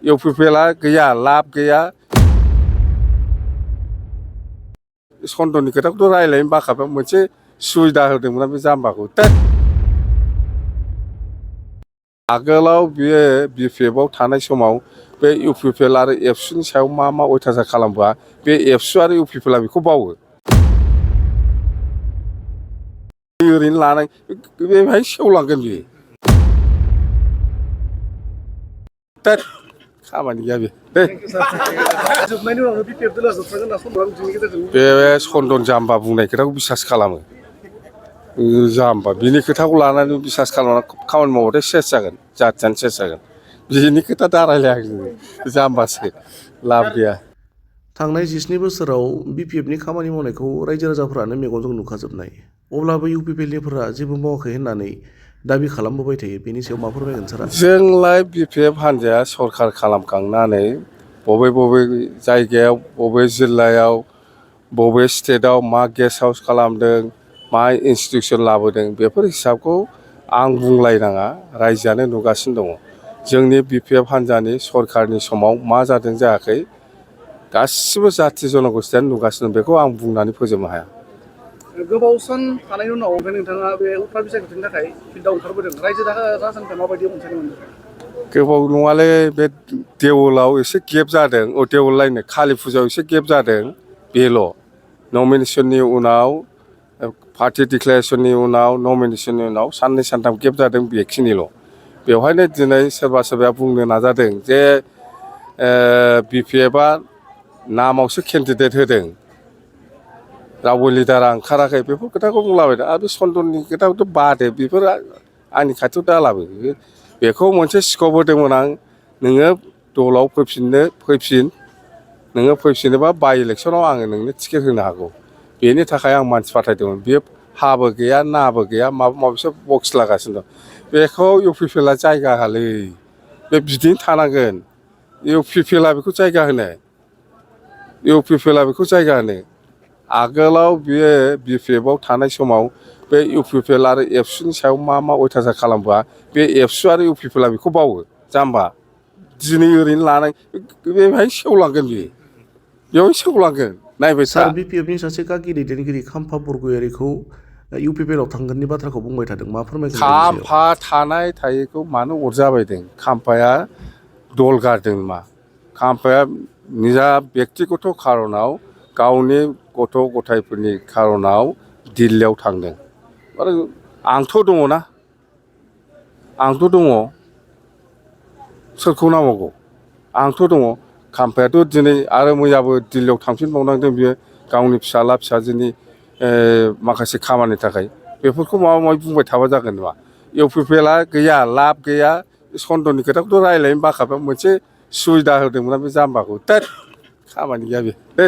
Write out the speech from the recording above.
इउपिपिएलआ गैया लाब गैया सन्दननि खोथाखौथ' रायज्लायनो बाखाबाय मोनसे सुबिदा होदोंमोन बे जाम्बाखौ आगोलाव बियो बिपिएफआव थानाय समाव बे इउपिपिएल आरो एबसुनि सायाव मा अयथासार खालामबा बे एबसु आरो इउपिपिएलआ बेखौ बावो ओरैनो लानाय बेहाय सेवलांगोन बियो खामानि गैया बे सन्दन जाम्बा बुंनाय खोथाखौ बिसास खालामो जाम्बा बिनि खोथाखौ लानानै बिसास खालामनानै खामानि मावबाथाय सेस जागोन जाथियानो सेस जागोन बिनि खोथा दा रायलायाखै जाम्बासो लाब गैया थांनाय 17 बोसोराव बिपिएफनि खामानि मावनायखौ रायजो राजाफोरानो मेगनजों नुखाजोबनाय अब्लाबो इउपिपिएलनिफोरा जेबो मावाखै होननानै दाबि खालामबोबाय थायो बेनि सायाव मा फोरमायगोन सारा जोंलाय बिपिएफ हान्जाया सरखार खालामखांनानै बबे जायगायाव बबे जिल्लायाव बबे स्टेटआव मा गेस्ट हाउस खालामदों मा इन्सटिटिउसन लाबोदों बेफोर हिसाबखौ आं बुंलायनाङा रायजोआनो नुगासिनो दङ जोंनि बिपिएफ हान्जानि सरखारनि समाव मा जादों जायाखै गासिबो जाथि जनगोष्ठियानो नुगासिनो बेखौ आं बुंनानै फोजोबनो हाया गोबाव सान थानायनि उनाव ओमफ्राय नोंथाङा बे उफ्रा बिसायख'थिनि थाखाय फिल्डआव ओंखारबोदों रायजो राजानिफ्राय माबायदि अनसायनाय मोनदों गोबाव नङालै बे देवलाव एसे गेप जादों देवल लायनो कालि फुजायाव एसे गेप जादों बेल' नमिनेसननि उनाव पार्टि डिक्लेरेसननि उनाव नमिनेसननि उनाव साननै सानथाम गेप जादों बेखिनिल' बेवहायनो दिनै सोरबाया बुंनो नाजादों जे बिपिएफआ नामावसो केन्डिडेट होदों रावबो लिडारा ओंखाराखै बेफोर खोथाखौ बुंलाबायदों आरो बे सन्दननि खोथाखौथ' बादो बेफोर आंनि खाथियाव दालाबो बेखौ मोनसे स्कप होदोंमोन आं नोङो दलाव फैफिन नोङो फैफिनोबा बाइ इलेक्सनाव आङो नोंनो टिकेट होनो हागौ बेनि थाखाय आं मानसि फाथायदोंमोन बे हाबो गैया नाबो गैया माबा माबिसो बक्स लागासिनो दं बेखौ इउपिपिएलआ जायगा होलै बे बिदिनो थानांगोन इउपिपिएलआ बेखौ जायगा होनो आगोलाव बियो बिपिएफआव थानाय समाव बे इउपिपिएल आरो एबसुनि सायाव मा अयथासार खालामबा बे एबसु आरो इउपिपिएलआ बेखौ बावो जाम्बा दिनै ओरैनो लानाय बेहाय सेवलांगोन बियो बेवहाय सेवलांगोन नायबाय था सार बिपिएफनि सासे गागि दैदेनगिरि खाम्फा बरगयारिखौ इउपिपिएलआव थांगोननि बाथ्राखौ बुंबाय थादों मा फोरमायगोन खाम्फा थानाय थायैखौ मानो अरजाबायदों खाम्फाया दल गारदों मा खाम्फाया निजा बेक्तिगत खारनाव गावनि गथ' गथायफोरनि खारनाव दिल्लीयाव थांदों आरो आंथ' दङना आंथ' दङ सोरखौ नांबावगौ आंथ' दङ खाम्फायाथ' दिनै आरो मैयाबो दिल्लीयाव थांफिनबावनांदों बियो गावनि फिसाला फिसाजोनि माखासे खामानिनि थाखाय बेफोरखौ माबा माबि बुंबाय थाबा जागोन नामा इउपिपिएलआ गैया लाब गैया सन्दननि खोथाखौथ' रायज्लायनो बाखाबाय मोनसे सुबिदा होदोंमोन बे जाम्बाखौ खामानि गैया बे